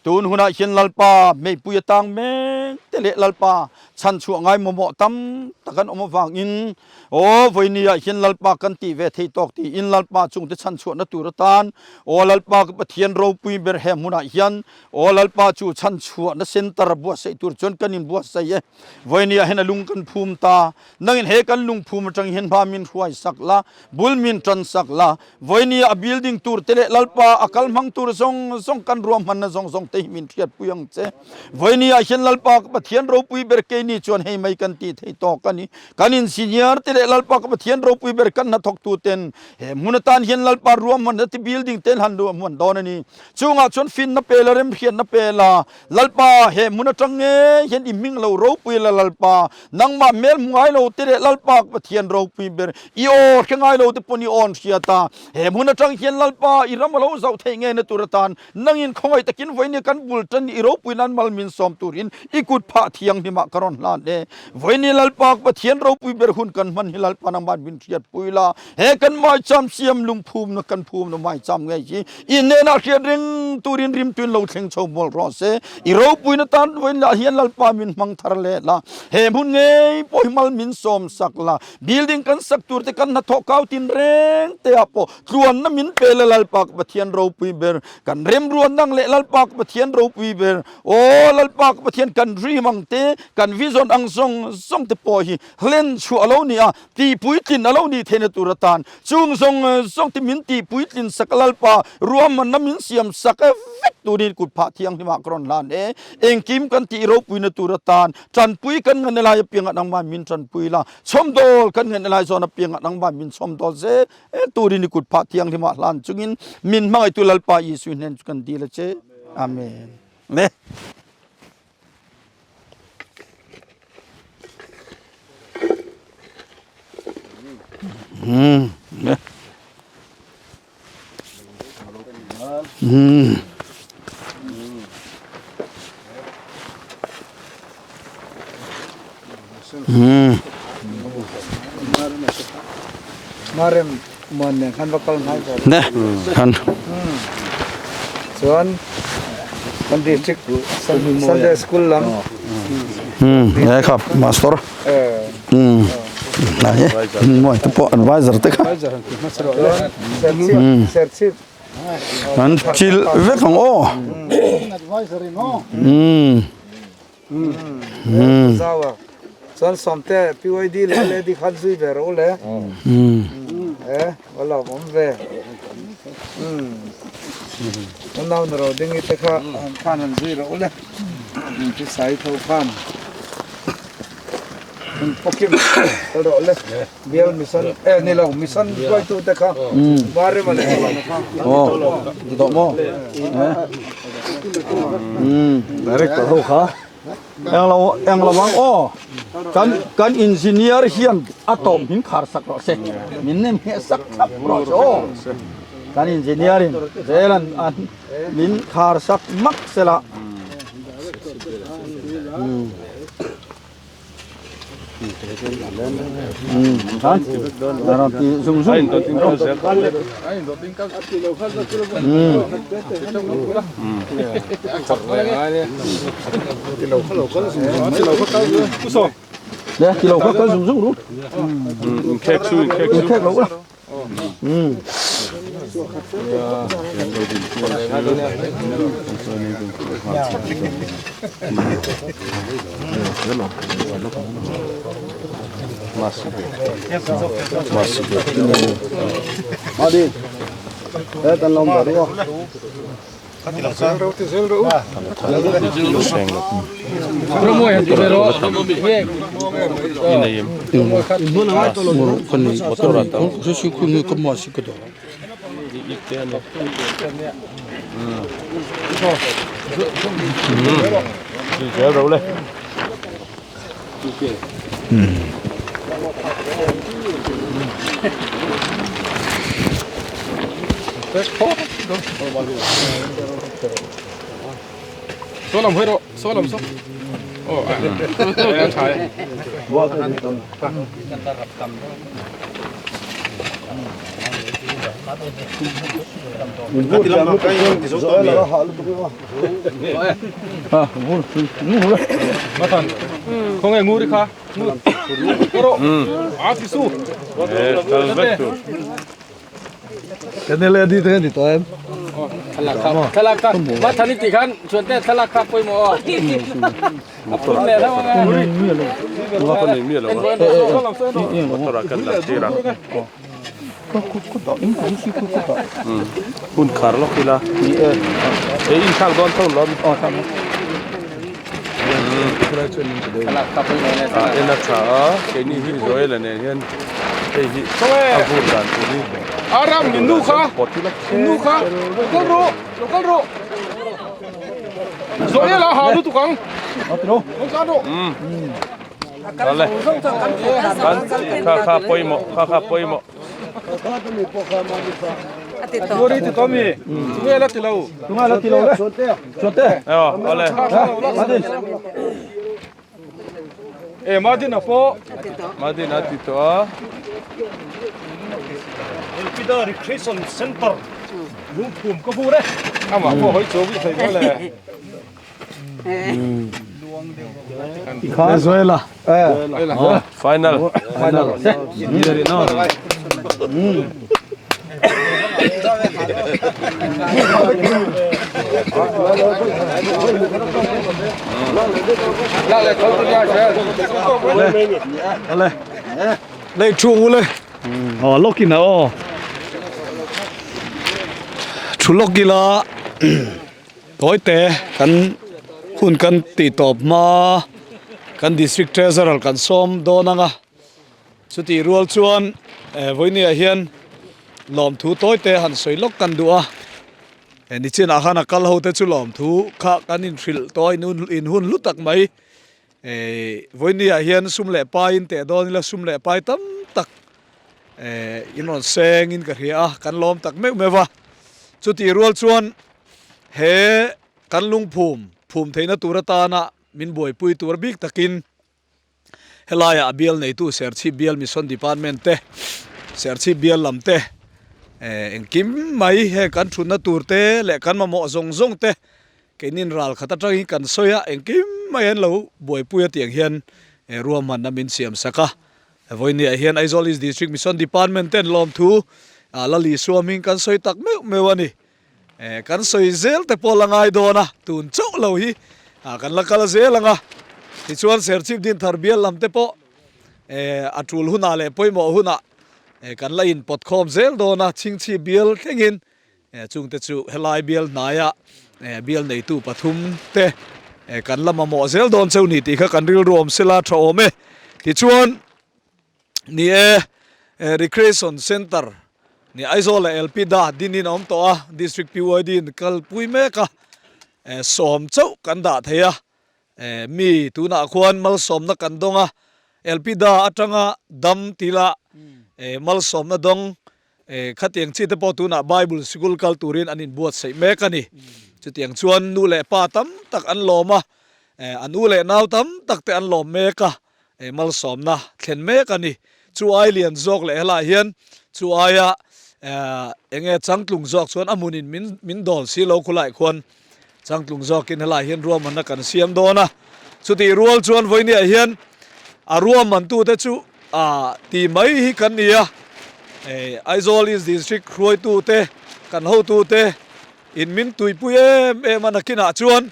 Tun hunah hian Lalpa meipui atang mek te leh Lalpa chhanchhuah ngai mawmawh tam tak an awm avangin Aw vawinia hian Lalpa kan tih ve thei tawk tiin Lalpa chungte chhanchhuahna tur atan Aw Lalpa ka Pathian ropui ber he hmunah hian Aw Lalpa chu chhanchhuahna center buatsaih tur chuan kan inbuatsaih e. Vawinia hian a lung kan phum ta. Nangin he kan lungphum atang hian hma min hruai sak la, bul min tan sak la. Vawinia a building tur te leh Lalpa a kal hmang tur zawng zawng kan ruahmanna zawng zawng te hi min hriatpui ang che. Vawinia hian Lalpa ka Pathian ropui ber keini chuan hei mai kan tih thei tawk a ni. Kan engineer te leh Lalpa ka Pathian ropui ber kan hnathawktu ten he hmun atan hian Lalpa ruahmanna te building te an han ruahman dawn a ni. Chungah chuan finna pe la, remhriatna pe la, Lalpa he hmun atang ngei hian i hming lo ropui la Lalpa, nangmah hmel hmu ngai lo te leh Lalpa ka Pathian ropui ber, i aw hre ngai lo te pawn i awn hriat a, he hmun atang hian Lalpa i ram a lo zauh theih ngei na tur atan nangin khawngaih takin vawinia kan bul tan i ropui nan mal min sawm turin i kut phah thianghlimah ka rawn hlan e. Vawinia Lalpa ka Pathian ropui ber hun kan hman hi Lalpa nangmah min hriatpui la, he kan maicham siam lungphumna kan phumna maicham ngei hi I hnenah hriat reng turin rimtuin lo thleng chho mual rawh se. I ropuina tan vawiin lah hian Lalpa min hmang thar leh la. He hmun ngei pawh hi mal min sawm sak la. Building kan sak tur te kan hnathawh kau tin reng te ah pawh tluanna min pe la Lalpa ka Pathian ropui ber. Kan remruan nang leh Lalpa ka Pathian ropui ber. Aw Lalpa ka Pathian kan dream ang te, kan vision ang zawng zawng te pawh hi hlen chhuah a lo ni a. Tih puitlin a lo nih theihna tur atan chung zawng zawng te min tih puitlin sak a Lalpa ruahmanna min siam sak vek turin kut phah thianghlimah ka rawn hlan e. Engkim kan tih ropuina tur atan tanpui kan ngan lai apiangah nangmah min tanpui la, chhawmdawl kan ngan lai zawn apiangah nangmah min chhawmdawl zel turin i kut phah thianghlimah hlan chungin min hmangaihtu Lalpa Isu hnen chu kan dil a che. Amen. Le. Marem muan nen khan va kal hnai zawk. Ne khan. Chuan kan district Sunday school lam. Ne kha master. Na he moi te pawh advisor te kha. Serchhip. An chil vek ang aw. Advisor in aw. Zawa chuan sawmte PYD leh LAD khan zui ve rawh u le. E va lawm awm ve. Unau na ro ding i te kha han khan han zui rawh u le. Ti sai tho khan. Hun pokim kal rawh le. Bial mission e ni lo mission hruaitu te kha Varema leh Chhuana kha. Aw ti tawh maw? Director ho kha eng lo eng lo ang aw kan kan engineer hian a tawp min khar sak rawh se min nem ngheh sak thlap rawh se aw kan engineer in zel an an min khar sak mak sela. Kan LED te ni tawh em? Thlalak kha Mathani tih khan chuan te thlalak kha pawimawh aw. A phun leh hlauh ang e. Hun khar lawk ila. E in thlak dawn tho lawm. En a tha a, keini hi Joel-a nen hian hei hi a vur dan tur hi Aram min nu kha min nu kha lo kal rawh lo kal rawh Joel-a ha lutuk ang lo kal rawh. Kale kan kha kha pawimawh kha kha pawimawh. Nguri ti tawh mi tunge la ti lo tunge la ti lo le chuante aw ale Madin e Madin a pawh Madin a ti tawh a Elpida Recreation Center lungphum ka vur e amah pawh hawi chawi thei maw le Venezuela Final Final Ale Lei chung ule Aw lawkin a aw Thu lawk ila Tawite kan hun kan tih tawp hma kan district treasurer kan sawm dawn ang a, chutih rual chuan vawinia hian lawmthu tawite han sawi lawk kan duh a, he nichinah khan a kal ho te chu lawmthu kha kan inhrilh tawh a in hun hlu tak mai vawinia hian sum leh pai in teh dawn ila sum leh pai tam tak in rawn seng in ka hria a kan lawm tak meuh meuh va, chutih rual chuan. He kan lungphum phum theihna tur atana min buaipui tur bik takin helaiah a bial neitu Serchhip Bial Mission Department te, Serchhip Bial lam te engkim mai heng kan thutna tur te leh kan mamawh zawng zawng te keinin ral khat atangin kan sawi a, engkim mai an lo buaipui a tiang hian ruahmanna min siam sak a. Vawinia hian Aizawl East District Mission Department ten lawmthu Lali Suaming kan sawi tak meuh meuh a ni. Eh, kan sawi zel te pawh la ngai dawn a, tun chauh lo hi kan la kal zel ang a. Tichuan Serchhip Dinthar bial lam te pawh eh a tul hunah leh pawimawh hunah eh kan la inpawt khawm zel dawn a, Chhingchhip bial thlengin eh chungte chu helai bial hnaia eh bial neitu pathum te eh kan la mamawh zel dawn cheu ni tih kha kan rilru awm sela tha awm e. Tichuan. Ni e, Recreation Centre ni Aizawl leh Elpida dinin a awm tawh a, District PYD in kalpui mek a, sawm chauh kan dah thei a, mi tunah khuan malsawmna kan dawng a, Elpida atanga dam tila malsawmna dawng khatiang chi te pawh tunah Bible sikul kal turin an inbuatsaih mek a ni. Chutiang chuan nu leh pa tam tak an lawm a, a nu leh nau tam tak te an lawm mek a, He malsawmna thlen mek a ni. Chu ai lian zawk leh helaiah hian chu aia enge changtlung zawk chuan a hmunin min min dawn si lo khulaiah khuan changtlung zawkin helaiah hian ruahmanna kan siam dawn a. Chutih rual chuan vawinia hian a ruahmantute chu a ti mai hi kan ni a. Aizawl East District hruaitute kan hotute in min tuipui em em a nakinah chuan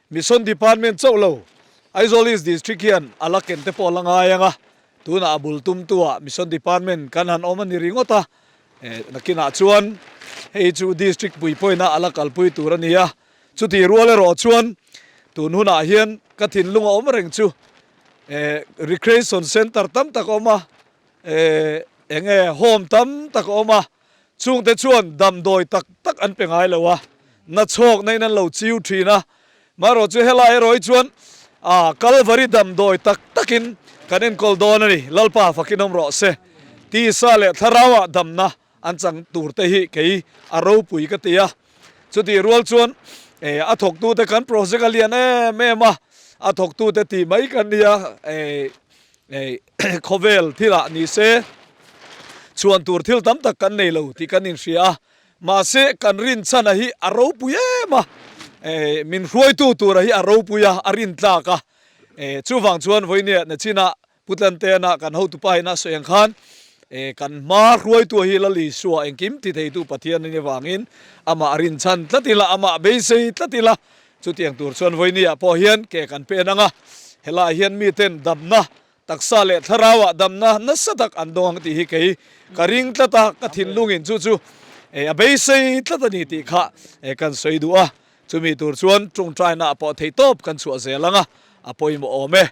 Mission Department chauh lo, Aizawl East District hian a la ken te pawh a la ngai ang a, tunah a bul tumtu ah Mission Department kan han awm a ni ringawt a, nakinah chuan hei chu District pui pawhin a la kalpui tur a ni a, chutih rual erawh chuan tun hunah hian ka thinlung a awm reng chu Recreation Centre tam tak a awm a, enge home tam tak a awm a, Chungte chuan damdawi tak tak an pe ngai lo a, na chhawk na in an lo chiu thin a. Marawh chu helai erawh hi chuan a Kalvari damdawi tak takin kan enkawl dawn a ni. Lalpa fakin awm rawh se. Tisa leh thlarauah damna an chang tur te hi kei a ropui ka ti a. Chutih rual chuan a thawktute kan project a lian em em a, a thawktute tih mai kan nia. Khawvel thilah ni se. Chhuan tur thil tam tak kan nei lo tih kan inhria a, mahse kan rinchhana hi a ropui em a, min hruaitu tura hi a ropui a, a rintlak a. Chuvang chuan vawinia nachinah Pu Tlantena kan hotupa in a sawi ang khan kan hma hruaitu hi Lal Isua engkim ti theitu Pathian a nih avangin amah rinchhan tlat ila, amah beisei tlat ila, chutiang tur chuan vawinia pawh hian ke kan pen ang a, helaiah hian miten damna Taksa leh thlarauah damna nasa tak an dawng ang tih hi kei ka ring tlat a, ka thinlungin chu chu a beisei tlat a ni tih kha kan sawi duh a. Chumi tur chuan tawngtaina ah pawh theihtawp kan chhuah zel ang a, a pawimawh awm e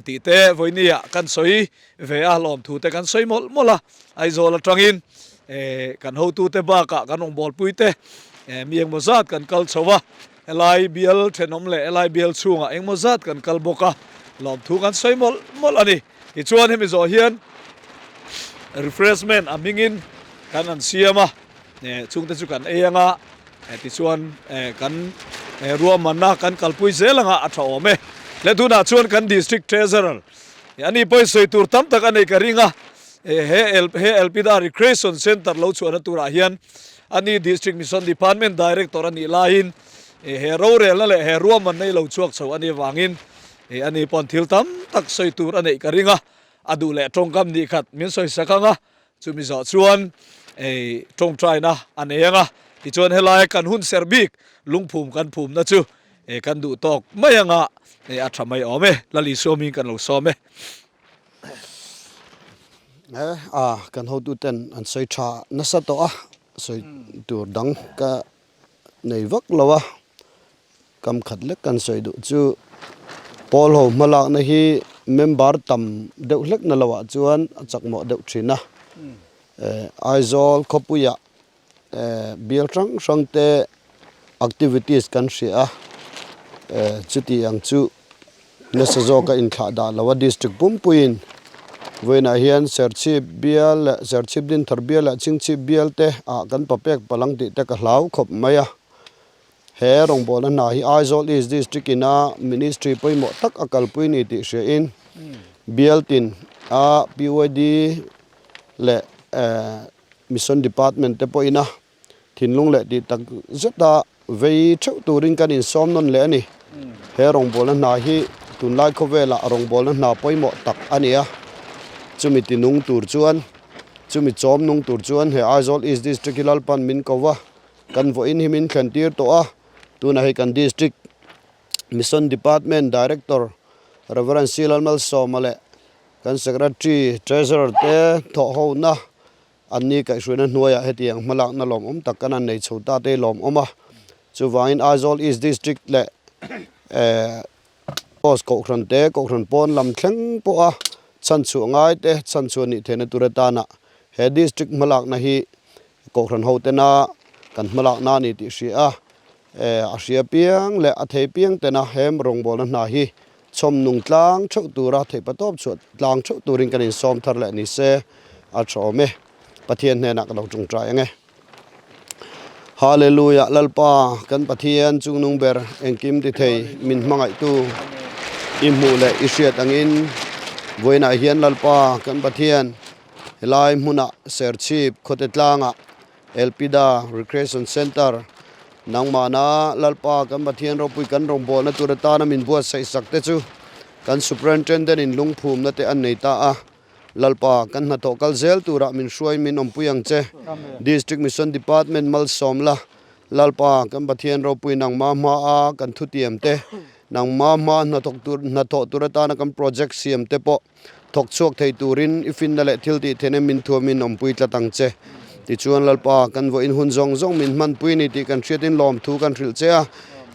tih te vawinia kan sawi ve a, lawmthu te kan sawi mawlh mawlh a. Aizawl atangin kan hotute bakah kan rawngbawlpui te mi engmaw zat kan kal chho a. Helai bial thenawm leh helai bial chhungah engmaw zat kan kal bawk a, lawmthu kan sawi mawlh mawlh a ni. Tichuan hemi zawh hian refreshment a hmingin kan an siam a, chungte chu kan ei anga, tichuan kan ruahmanna kan kalpui zel anga a tha awm e. Le tunah chuan kan District Treasurer ani pawhin sawi tur tam tak a nei ka ring a, he Elpida Recreation Centre lo chhuahna turah hian Ani District Mission Department Director a nih laiin he rorelna leh he ruahmanna hi lo chhuak chho a nih avangin ani pawn thil tam tak sawi tur a neih ka ring a, a duh leh tawngkam nih khat min sawi sak ang a, chumi zawh chuan tawngtaina a nei ang a, tichuan helai kan hun ser bik lungphum kan phumna chu kan duh tawk mai ang a, a tha mai awm e, Lal Isua hming kan lo sawm e. He a kan hotu ten an sawi tha nasa tawh a sawi tur dang ka nei vak lo a kam khat lek kan sawi duh chu pawl ho hma lakna hi member tam deuh hlek na loah chuan a chakmawh deuh thin a eh Aizawl khawpuiah eh bial hrang hrang te activities kan hria a eh chuti ang chu. Nasa zawka inthlah dah lo a district pumpuiin vawiinah hian Serchhip bial leh Serchhip Dinthar bial leh Chhingchhip bial te ah kan papek palang tih te ka hlau khawp mai a. He rawngbawlna hna hi Aizawl East District ina Ministry pawimawh tak a kalpui ni tih hriain bial tin a PYD leh Mission Department te pawhin a Thinlung leh tih tak zeta vei theuh turin kan insawm nawn leh a ni. He rawngbawlna hna hi tunlai khawvelah rawngbawlna hna pawimawh tak a ni a. Chumi tinung tur chuan, chumi chawm nung tur chuan he Aizawl East District hi Lalpan min ko va, kan vawiin hi min thlen tir tawh a. Tunah hei kan District Mission Department Director Rev. C. Lalmalsawma leh kan Secretary, Treasurer te thawhhona Anni kaihhruaina hnuaiah hetiang hmalakna lawmawm tak kan han nei chho ta te lawmawm a, chuvangin Aizawl East District leh Post Kohhran te, Kohhran pawn lam thleng pawha chhanchhuah ngai te chhanchhuah nih theihna tur atana he District hmalakna hi Kohhran ho tena kan hmalakna a ni tih hria a, a hria piang leh a thei piang tena he rawngbawlna hna hi Chhawm nung tlang theuh tura theihpatawp chhuah tlang theuh turin kan insawm thar leh ni se a tha awm e. Pathian hnenah ka lo tawngtai ang e. Hallelujah Lalpa kan Pathian chungnung ber engkim ti thei min hmangaihtu i hmuh leh i hriat angin vawiinah hian Lalpa kan Pathian helai hmunah Serchhip khawte tlangah Elpida Recreation Centre, Nangmahna Lalpa kan Pathian ropui kan rawngbawlna tur atana min buatsaih sak te chu kan Superintendent in lungphumna te an nei ta a. Lalpa kan hnathawh kal zel turah min hruai min awmpui ang che. District Mission Department malsawm la, Lalpa kan Pathian ropui nangmah hmaa kan thutiam te, nangmah hmaa hnathawk tur hnathawh tur atana kan project siam te pawh Thawk chhuak thei turin i finna leh thil tih theihna min thuamin awmpui tlat ang che. Tichuan Lalpa, kan vawiin hun zawng zawng min hmanpui ni tih kan hriatin lawmthu kan hrilh che a,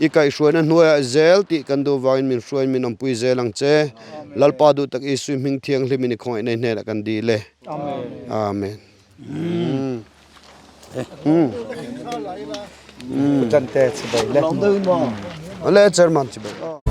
i kaihhruaina hnuaiah zel tih kan duh vangin min hruaiin min awmpui zel ang che. Lalpa duh tak Isui hming thianghlimin i khawngaihna i hnenah kan dil e. Amen. Pu Tante chibai le. Le Chairman chibai.